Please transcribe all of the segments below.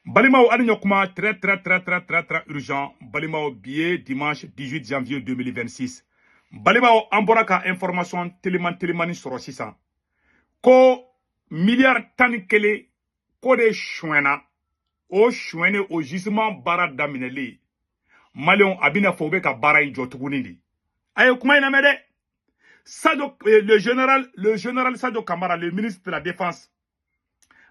Balimaw, ani ɲɔkuma, très très très très très très urgent. Balimaw, bi ye dimanche 18 janvier 2026. Balimaw, an bɔra ka information teliman telimani sɔrɔ sisan ko miliyari 11 ko de suɲɛna. O suɲɛni, o gisement baara daminɛlen, maliyɛnw, a bɛna fɔ u bɛ ka baara in jɔ tuguni de. A ye kuma in lamɛn dɛ. Sadio, le général Sadio Kamara, le ministre de la Défense,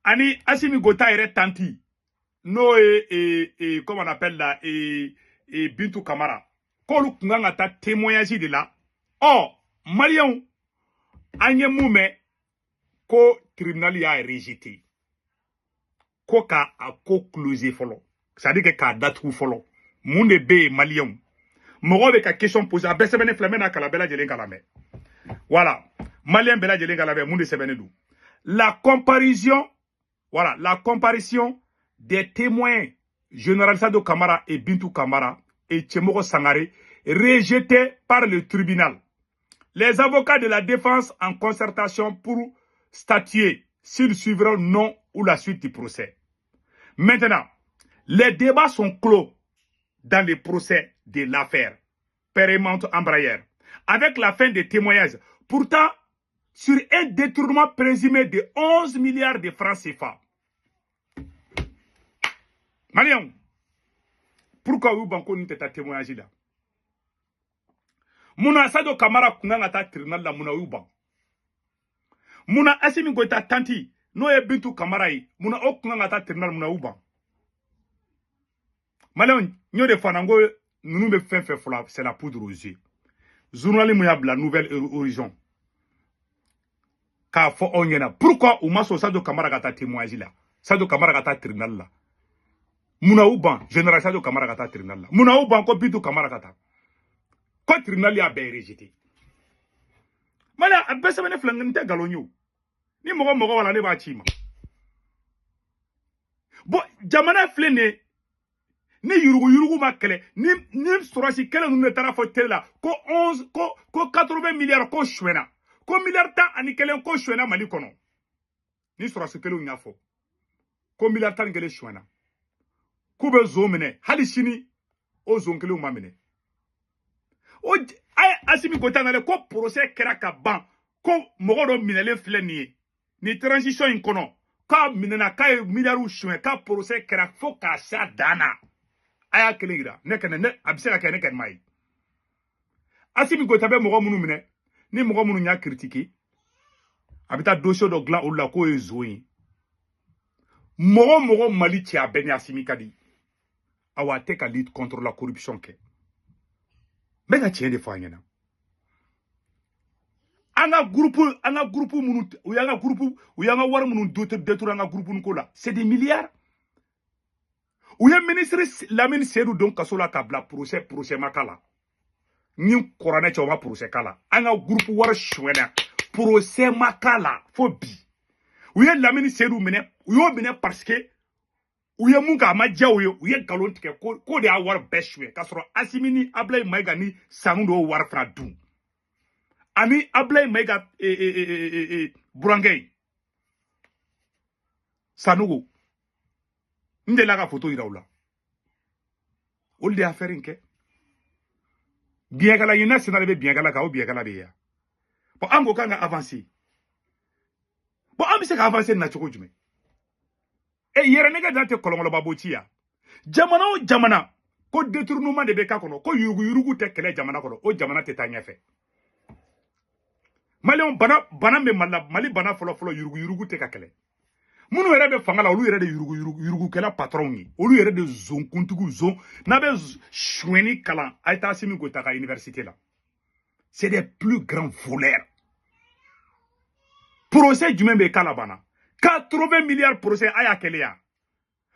ani Assimi Goïta yɛrɛ tanti, n'o ye comment on appelle la Bintou Kamara, k'olu kun kan ka taa témoignage de la. Ɔ, maliyɛnw, an ye mun mɛn? Ko tribunal y'a rejeté, ko ka a ko closé fɔlɔ, c'est à dire que k'a datugu fɔlɔ. Mun de bɛ yen, maliyɛnw? Mɔgɔw bɛ ka question poser. A bɛɛ sɛbɛnnen filɛ, n bɛna kalan, bɛɛ lajɛlen k'a lamɛn. Voilà, maliyɛn bɛɛ lajɛlen k'a lamɛn, mun de sɛbɛnnen don? La comparution, voilà, la comparution des témoins général Sadio Kamara et Bintou Kamara et Tiemogo Sangare rejetée par le tribunal. Les avocats de la défense en concertation pour statuer s'ils suivront non ou la suite du procès. Maintenant, les débats sont clos dans le procès de l'affaire Paramount Embraer, avec la fin des témoignages. Pourtant, sur un détournement présumé de 11 milliards de francs CFA. Maliens, pourquoi u ban ko nin tɛ taa témoignage la? Munna Sadio Kamara kun kan ka taa tribunal la? Munna y'u ban? Munna Assimi Goïta tanti, n'o ye Bintu Kamara ye, munna o kun kan ka taa tribunal? Munna y'u ban? Maliyɛnw, n y'o de fɔ an na, n ko ninnu bɛ fɛn fɛn fɔ la, c'est la poudre aux yeux. Journal mun y'a bila, Nouvel Horizon, k'a fɔ aw ɲɛna pourquoi u ma sɔn Sadio Kamara ka taa témoignage la, Sadio Kamara ka taa tribunal la. Munna u ban général Sadio Kamara ka taa tribunal la? Munna u ban ko Bintu Kamara ka taa? Ko tribunal y'a bɛɛ rejeté. Mali, a bɛɛ sɛbɛnnen filɛ, n tɛ nkalon ye. O ni mɔgɔ mɔgɔ wala, ne b'a ci i ma. Bon, jamana filɛ nin ye, ni yuruguyurugu ma kɛlɛ, ni sɔrɔsi kɛlɛ ninnu de taara fɔ télé la ko 11, ko 80 milliards ko suɲɛna, ko miliyari 11 ko suɲɛna Mali kɔnɔ. Ni sɔrɔsi kelenw y'a fɔ ko miliyari 11 suɲɛna, k'u bɛ zon minɛ, hali sini o zon kelenw ma minɛ. O a ye Assimi Goïta nalen ko procès kɛra ka ban, ko mɔgɔ dɔ minɛlen filɛ nin ye nin transition in kɔnɔ, k'a minɛna k'a ye miliyariw suɲɛ, k'a procès kɛra fo k'a s'a dan na. A y'a kelen yira ne kɛnɛ ne, a bɛ se ka kɛ ne kɛnɛ ma ye. Assimi Goïta bɛ mɔgɔ minnu minɛ, ni mɔgɔ minnu y'a critiquer, a bɛ taa dossier dɔ dilan olu la k'o ye zon ye. Mɔgɔ mɔgɔ Mali cɛ, a bɛɛ ni Assimi ka di. Awa, a tɛ ka lutte contre la corruption kɛ. N bɛ ka tiɲɛ de fɔ an ɲɛna. An ka groupe minnu, u y'an ka groupe, u y'an ka wari minnu détourné an ka groupe ko la, c'est des milliards. U ye ministre Lamine Seydou don kaso la k'a bila, procès ma k'a la. Ni kuranɛ cɛ, o ma procès k'a la. An ka groupe wari suɲɛna, procès ma k'a la fo bi. U ye Lamine Seydou minɛ, u y'o minɛ parce que u ye mun kɛ, a ma diya u ye. U ye nkalon tigɛ ko de y'a wari bɛɛ suɲɛ, k'a sɔrɔ Assimi ni Ablaye Mayiga ni Sanu de y'o wari fana dun, ani Ablaye Mayiga burankɛ ye Sanogo. N delila ka photo yira u la, olu de y'a affaire in kɛ. Biɲɛkala ɲinina senna de bɛ biɲɛkala kan, o biɲɛkala bɛ yan. Bon, an ko k'an ka avancer. Bon, an bɛ se ka avancer na cogo jumɛn? E yɛrɛ nɛgɛ dan tɛ kɔlɔnkɔlɔba bɔ ci ya. Jamana o jamana ko détournement de bɛ k'a kɔnɔ, ko yuruguyurugu tɛ kɛlɛ jamana kɔnɔ, o jamana tɛ taa ɲɛfɛ. Maliyɛnw, bana bɛ Mali la. Mali bana fɔlɔ fɔlɔ, yuruguyurugu tɛ ka kɛlɛ. Minnu yɛrɛ bɛ fanga la, olu yɛrɛ de yuruguyurugu yurugukɛla patronw ye, olu yɛrɛ de zonkuntigiw. Zon n'a bɛ suɲɛni kalan, a ye taa Assimi Goïta ka université la, c'est des plus grands voleurs. Procès jumɛn bɛ k'a la? Banna 80 milliards, procès a y'a kɛlɛ yan.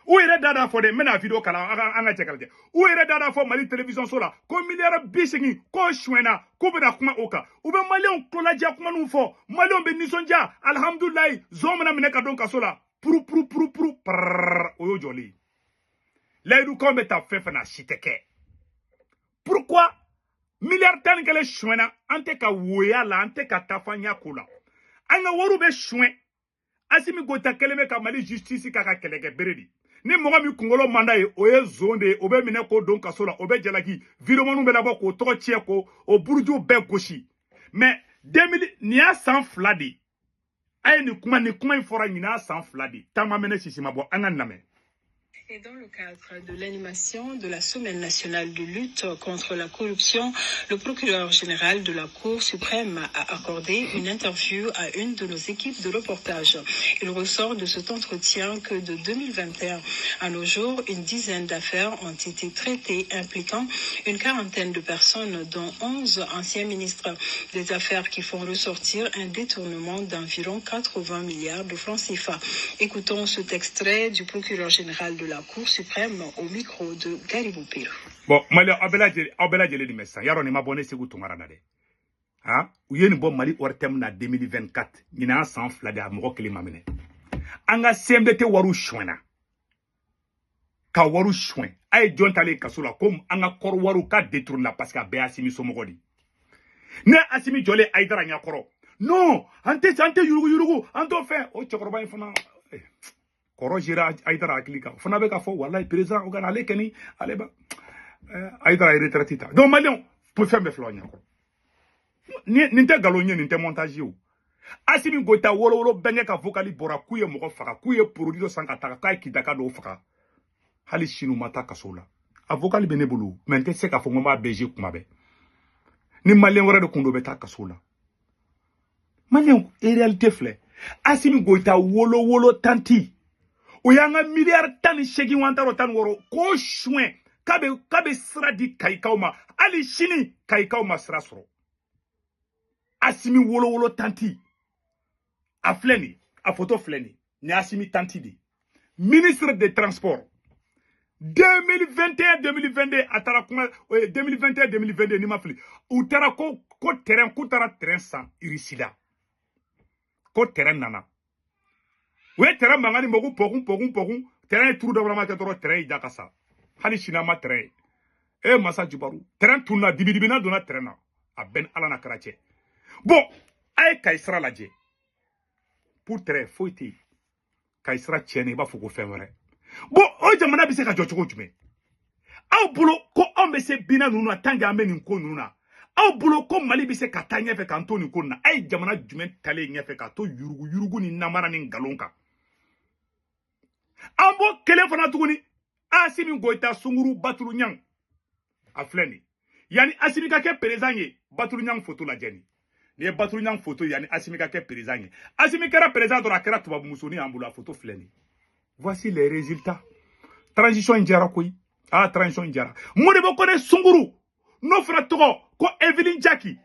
U yɛrɛ da da fɔ dɛ, n bɛna vidéo kalan, an ka cɛ ka lajɛ. U yɛrɛ da da fɔ Mali télévision so la ko miliyari 80 ko suɲɛna, k'u bɛna kuma o kan. U bɛ maliyɛnw tulolajɛ kumaninw fɔ, maliyɛnw bɛ nisɔndiya, alihamudulilayi, zon bɛna minɛ ka don kaso la. Puru puru puru puru pararara, o y'o jɔlen ye. Layidukanw bɛ taa fɛn fɛn na, a si tɛ kɛ. Pourquoi miliyari 11 suɲɛna, an tɛ ka woya la, an tɛ ka taa fan ɲɛ ko la? An ka wariw bɛ suɲɛ. Assimi Goïta kɛlen bɛ ka Mali justice k'a ka kɛlɛkɛ bere de. Ni mɔgɔ min kunkolo man d'a ye, o ye zon de ye, o bɛ minɛ k'o don kaso la, o bɛ jalaki, videomaniw bɛ labɔ k'o tɔgɔ tiɲɛ, k'o o burujuw bɛɛ gosi. Mais 2000 nin y'a san 2 de ye. A ye nin kuma in fɔra ɲinan y'a san 2 de ye. Taama mɛnɛ sisi ma bɔ, an ka lamɛn. Et dans le cadre de l'animation de la Semaine nationale de lutte contre la corruption, le procureur général de la Cour suprême a accordé une interview à une de nos équipes de reportage. Il ressort de cet entretien que de 2021 à nos jours, une dizaine d'affaires ont été traitées impliquant une quarantaine de personnes, dont 11 anciens ministres. Des affaires qui font ressortir un détournement d'environ 80 milliards de francs CFA. Écoutons cet extrait du procureur général de la Cour suprême au micro de Garibou Pirou. Bon, Mali, aw bɛɛ lajɛlen, aw bɛɛ lajɛlen nin mɛ sisan. Yarɔ, nin ma bɔ ne Segu Tunkara la dɛ. Han, u ye nin bɔ Mali ORTM na 2024. Ɲinan y'a san 2 de, a mɔgɔ kelen ma minɛ. An ka CMDT wariw suɲɛna. Ka wariw suɲɛ. A ye jɔn talen kaso la ko an ka kɔrɔ wariw ka détourné la, parce que a bɛɛ ye Asimi somɔgɔ de ye. Ne Asimi jɔlen Hayidara ɲɛkɔrɔ. Non, an tɛ yurugu yurugu, an t'o fɛ. O cɛkɔrɔba in fana kɔrɔ zera Hayidara hakili kan. O fana bɛ k'a fɔ walayi président o kana ale kɛ ale ba Hayidara ye retraite ta. Donc maliyɛnw, fɛn bɛɛ filɛ aw ɲɛkɔrɔ. Nin tɛ nkalon ye, nin tɛ montage ye o. Asimi Goïta wolowolo bɛnkɛ ka vocal bɔra k'u ye mɔgɔ faga, k'u ye produit dɔ san ka taga k'a ye Kidaka dɔw faga. Hali sini u ma taa kaso la. A vocal bɛ ne bolo, mais n tɛ se k'a fɔ n ko n b'a bɛɛ kuma bɛɛ. Ni maliyɛn wɛrɛ de kun don, o bɛ taa kaso la. Maliyɛn, réalité filɛ. Asimi Goïta wolowolo tanti. O y'an ka miliyari 18 wa, an t'a dɔn 16 k'o suɲɛ k'a bɛ sira di Kayikaw ma. Hali sini Kayikaw ma sira sɔrɔ. Asimi wolowolo tanti. A filɛ nin ye, a photo filɛ nin ye. Nin ye Asimi tanti de ye. Ministre des Transports. 2021 2022 a taara kuma 2021 2022, n'i ma fili, u taara ko terrain, k'u taara terrain san Irisi la, ko terrain nana, u ye terrain mankan ni mɔgɔ pɔkun pɔkun pɔkun, terrain ye turu dɔ ma kɛ dɔrɔn, terrain y'i da ka sa. Hali sini an ma terrain ye. E masa jubaru, terrain tunna, dibidibina donna terrain na, a bɛɛ ni Ala n'a kɛra cɛ. Bon, a ye Kayi sira lajɛ pour terrain foyi tɛ yen. Kayi sira tiɲɛnen, i b'a fɔ ko fɛn wɛrɛ. Bon, o jamana bɛ se ka jɔ cogo jumɛn? Aw bolo ko anw bɛ se bina ninnu na tant que an bɛ nin ko ninnu na? Aw bolo ko Mali bɛ se ka taa ɲɛfɛ k'an to nin ko nin na? A ye jamana jumɛn talen ɲɛfɛ k'a to yurugu yurugu ni namara ni nkalon kan? An b'o kelen fana tuguni. Asimi Goïta Sunguru Batulu Ɲang a filɛ nin yanni Asimi ka kɛ président ye. Batulu Ɲang photo lajɛ. Nin ye Batulu Ɲang photo yanni Asimi ka kɛ président ye. Asimi kɛra président dɔrɔn, a kɛra tubabu musonin y'an bolo. A photo filɛ nin. Voici les résultats. Transition in diyara koyi. Ah, transition in diyara. Modibo Kone Sunguru n'o fana tɔgɔ ko Evelyn Jaki,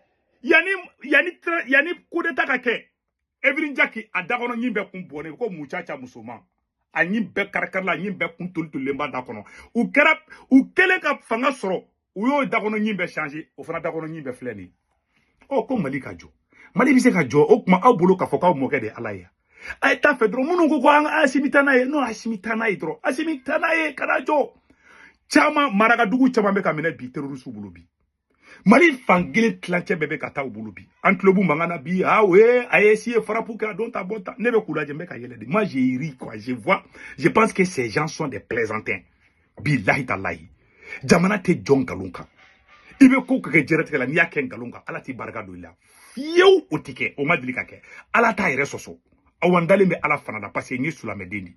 yanni coup d'état ka kɛ, Evelyn Jaki a da kɔnɔ ɲin bɛɛ kun bɔnnen ko mucaca musoman, a ɲin bɛɛ kari-karila, a ɲin bɛɛ kun toli tolilen b'a da kɔnɔ. U kɛra u kɛlen ka fanga sɔrɔ, u y'o da kɔnɔ ɲin bɛɛ changer. O fana da kɔnɔ ɲin bɛɛ filɛ nin ye. Ɔ, ko Mali ka jɔ, Mali bɛ se ka jɔ? O tuma aw bolo k'a fɔ k'aw mɔkɛ de ye Ala ye? A ye taa fɛ dɔrɔn. Minnu ko an ka Asimi taa n'a ye, non, Asimi taa n'a ye dɔrɔn, Asimi taa n'a ye ka na jɔ. Caman marakadugu caman bɛ ka minɛ bi terroriste bolo bi. Mali fan kelen tilancɛ bɛɛ bɛ ka taa u bolo bi. An tulo b'u mankan na bi. Ah ouais, AES ye frappe kɛ, a don ta bɔ ta. Ne bɛ k'u lajɛ, n bɛ ka yɛlɛ de. Moi, j'ai ri quoi, je vois, je pense que ces gens sont des plaisantins. Bilahi talahi, jamana tɛ jɔ nkalon kan. I bɛ ko kɛ jɛrɛtigɛ la, n'i y'a kɛ nkalon kan, Ala t'i barika don i la fiyewu. O tɛ kɛ, o ma deli ka kɛ. Ala t'a yɛrɛ sɔsɔ. Awa, n dalen bɛ Ala fana la, parce que n ye silamɛden de ye.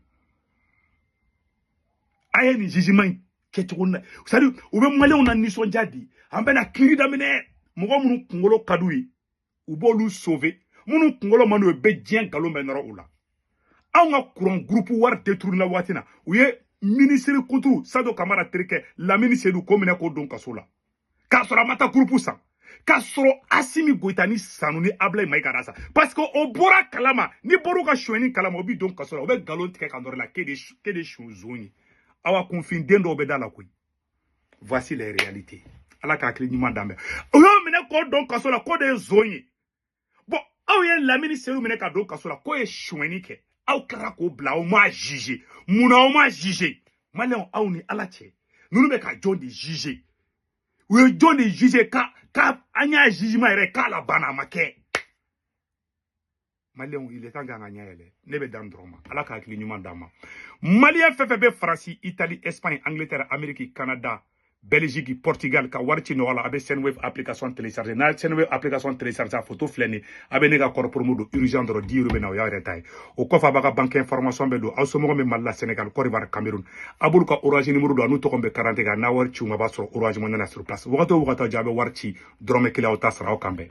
A ye nin jugement in kɛcogo na, c'est à dire u bɛ maliyɛnw na nisɔndiya di. An bɛna kiiri daminɛ. Mɔgɔ minnu kunkolo ka d'u ye, u b'olu sauver. Minnu kunkolo man d'u ye, u bɛ diɲɛ nkalon bɛɛ nɔrɔ u la. Anw ka courant groupe wari détourné la waati na, u ye minisiri kunturu Sadio Kamara terikɛ Lamini Seydou ko minɛ k'o don kaso la, k'a sɔrɔ a ma taa groupe san, k'a sɔrɔ Asimi Goïta ni Sanu ni Ablaye Mayiga da sa, parce que o bɔra kalama. Ni bɔr'u ka sonyɛni kalama, o b'i don kaso la. O bɛ nkalon tigɛ ka nɔrɔ la k'e de zon ye. Awa, kunfin den dɔw bɛ da la koyi. Voici les réalités. Ala ka hakili ɲuman d'an bɛɛ. O y'o minɛ k'o don kaso la k'o de ye zon ye. Bon, aw ye Lamini Seydou minɛ ka don kaso la k'o ye sonyɛni kɛ, aw tilara k'o bila, aw m'a juger. Munna aw m'a juger? Maliyɛnw, aw ni Ala cɛ, ninnu bɛ ka jɔn de juger? U ye jɔn de juger ka an y'a jugement yɛrɛ k'a la banna, a ma kɛ. Maliyɛnw, il est temps k'an ka ɲɛ yɛlɛ. Ne bɛ dan dɔrɔn ma. Ala ka hakili ɲuman d'an ma. Maliyɛn fɛn fɛn bɛ Faransi, Italie, Espagne, Angleterre, Amérique, Canada, Belgique, Portugal, ka wari ci nɔgɔ la, a bɛ Sendwave application télécharger. N'a ye Sendwave application télécharger, a photo filɛ nin ye, a bɛ ne ka code promo don urgent dɔrɔn, 10 euros bɛ na, o y'a yɛrɛ ta ye. O kɔfɛ, a b'a ka banque information bɛɛ don. Aw somɔgɔw bɛ Mali la, Sénégal, Côte d'Ivoire, Cameroun, a b'olu ka Orange numéro don, a n'u tɔgɔ bɛ carte kan. N'a wari ci u ma, a b'a sɔrɔ Orange Money na sur place. Wagati o wagati a bɛ wari ci, dɔrɔmɛ kelen aw ta sara. Aw kan bɛn.